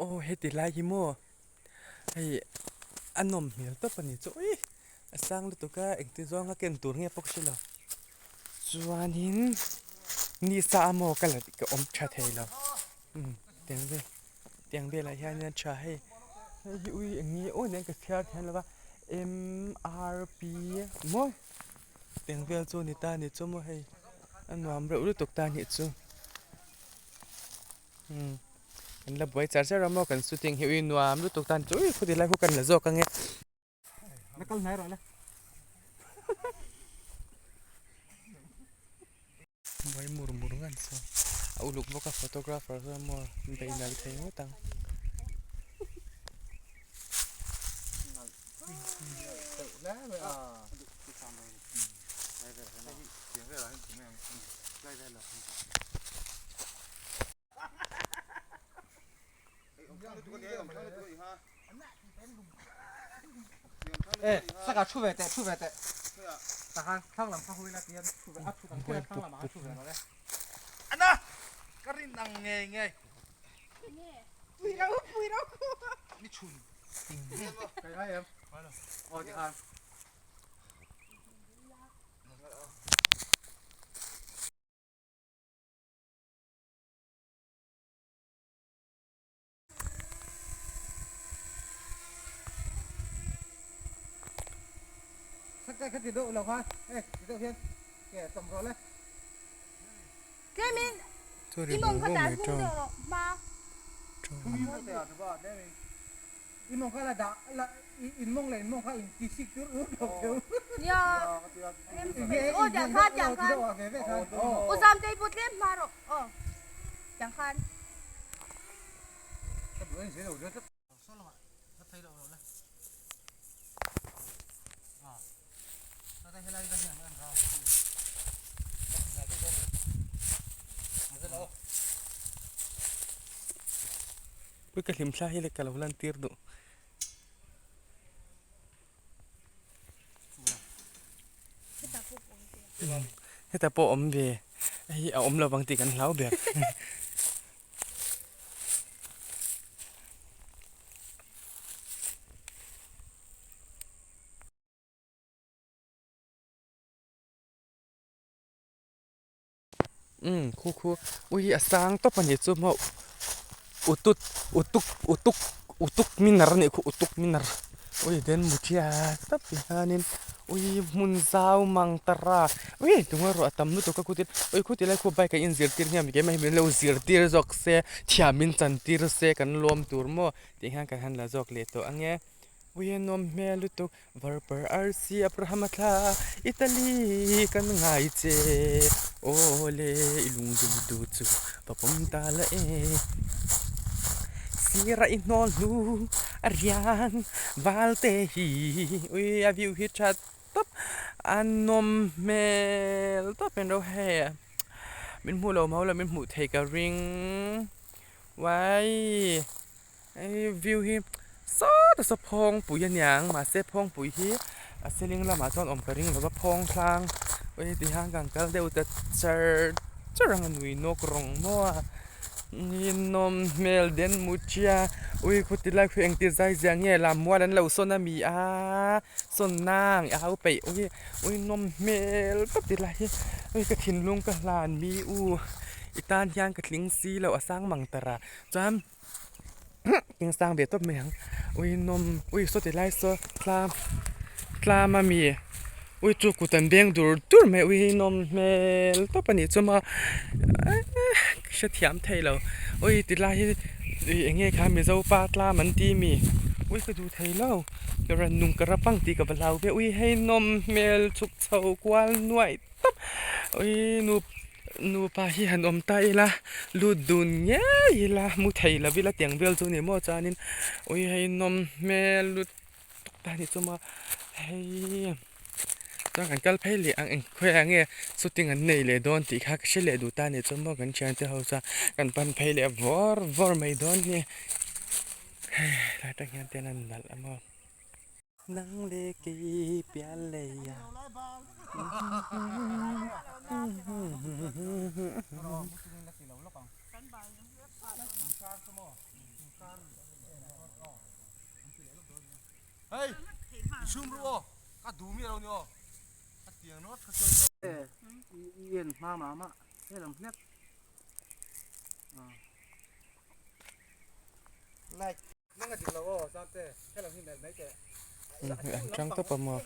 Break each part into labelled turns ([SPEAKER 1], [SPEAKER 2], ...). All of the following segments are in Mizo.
[SPEAKER 1] Aw heti lai hi maw hei a nawm hmel tawp a ni chu ui a sang lutuk a engti zawnga ken tur nge pawh ka hre lo chuanin ni sa a maw ka la ka awm tha thei lo umm tiang vel tiang velah hianin a tha hei hei hi ui eng nge aw nen ka chhiar thiam lo va M R P maw tiang vel chu a ni ta a ni chu maw hei a nuam reuh lutuk ta a nih chu. Umm kan la buai char char a maw kan shooting hi ui nuam lutuk tan chu ui khuti lai khu kan la zawk ange.
[SPEAKER 2] La kal hnai rawh le.
[SPEAKER 1] Buai mur mur ngan chu a uluk bawk a photographer chuan maw beih nalh thei ngawt ang. Chu ri vung vung mai tawng. Pui ka hlim thla hi le ka lo lan tir duh. Heta pawh awm ve hei a awm lovang tih kan hlau ber. Umm khu khu ui a sang tawp a ni chu maw utut utuk utuk utuk minar a nih khu utuk minar ui den muthia tawp ti hianin ui hmun zau mang tara ui tunge ruah a tam lutuk a khutin ui khuti lai khu bike a inzirtir hian keimah hi min lo zirtir zawk se thiam in chantir se kan lawm tur maw tih hian kan han la zawk leh tawh ange ui a nuam hmel lutuk. Varpar arsi Abrahama thla Italy kan ngai che Aw le i lungdum tu chu va pawm ta la e Sira i hnawl hnu a rian valte hi Ui a view hi tha tawp a nawm hmel tawp in ro hei min hmuh lo mau lo min hmuh thei ka ring uai. Hei view hi sawt a saw phawngpui a niang mahse phawngpui hi a ceiling lamah chuan awm ka ring lova phawng hlang ui ti hian kan kal deuh ta char char ang a nui nawk rawng maw a ninawm hmel den mutia ui khuti lai khu engti zai zia nge lam mual an lo sawn a mi a sawn nang a hau peih ui ui nawm hmel tawp ti lai hi ui ka thinlung ka hlan mi u i tan hian ka tling si lo a sang mang tara chuan. Eng sang ve tawp mai ang ui nawm ui saw ti lai saw tlam tlam a mi ui chu kut an beng dur dur mai ui nawm hmel tawp a nih chu maw eee ka hrethiam thei lo ui ti lai hi ui eng nge kha mizo pa tlam an ti mi ui ka duh thei lo ka rawn nung ka rap ang tih ka va hlau ve ui hei nawm hmel chhuk chho kual nuaih tawp ui nu. Nupa hi han awm ta ila lut dun ngei ila mu thei lo ila tiang vel chu a ni maw chuanin ui hei nawm hmel lut tuk ta ni chu maw hei chuan kan kal phei leh ang eng khawiah nge shooting an nei leh dawn tih kha ka hre leh duh ta a ni chu maw kan thiante ho chuan kan pan phei leh vawr vawr mai dawn a ni hei lai tang hian ten an nalh a maw. Nang leh kei pian lei a. An tang tawp a maw.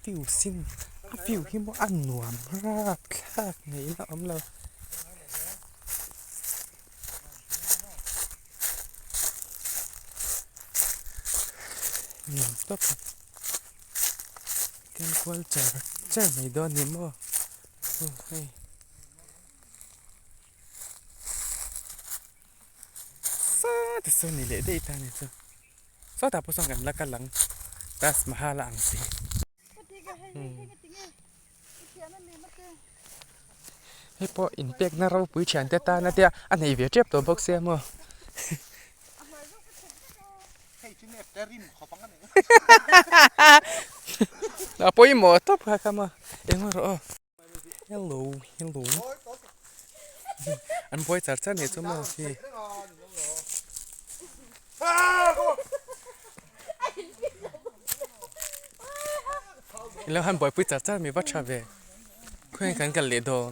[SPEAKER 1] View sin a view hi maw a nuam rapthlak ngei la awm lo. Nuam tawp a ken kual char char mai dawn ni maw hei. Sa te sawn ni leh daih ta ni chu sawtah pawh sawn kan la kal ang Taj Mahal a ang si. Hei pawh inpekna ropui thiante tan a tia a nei ve tep tawh bawk sia maw. A pawimawh tawp kha kha maw eng rawh aw. Hello hello an buai char char nih chu maw khi ilo han buaipui char char mi va tha ve khawnge kan kal leh dawn.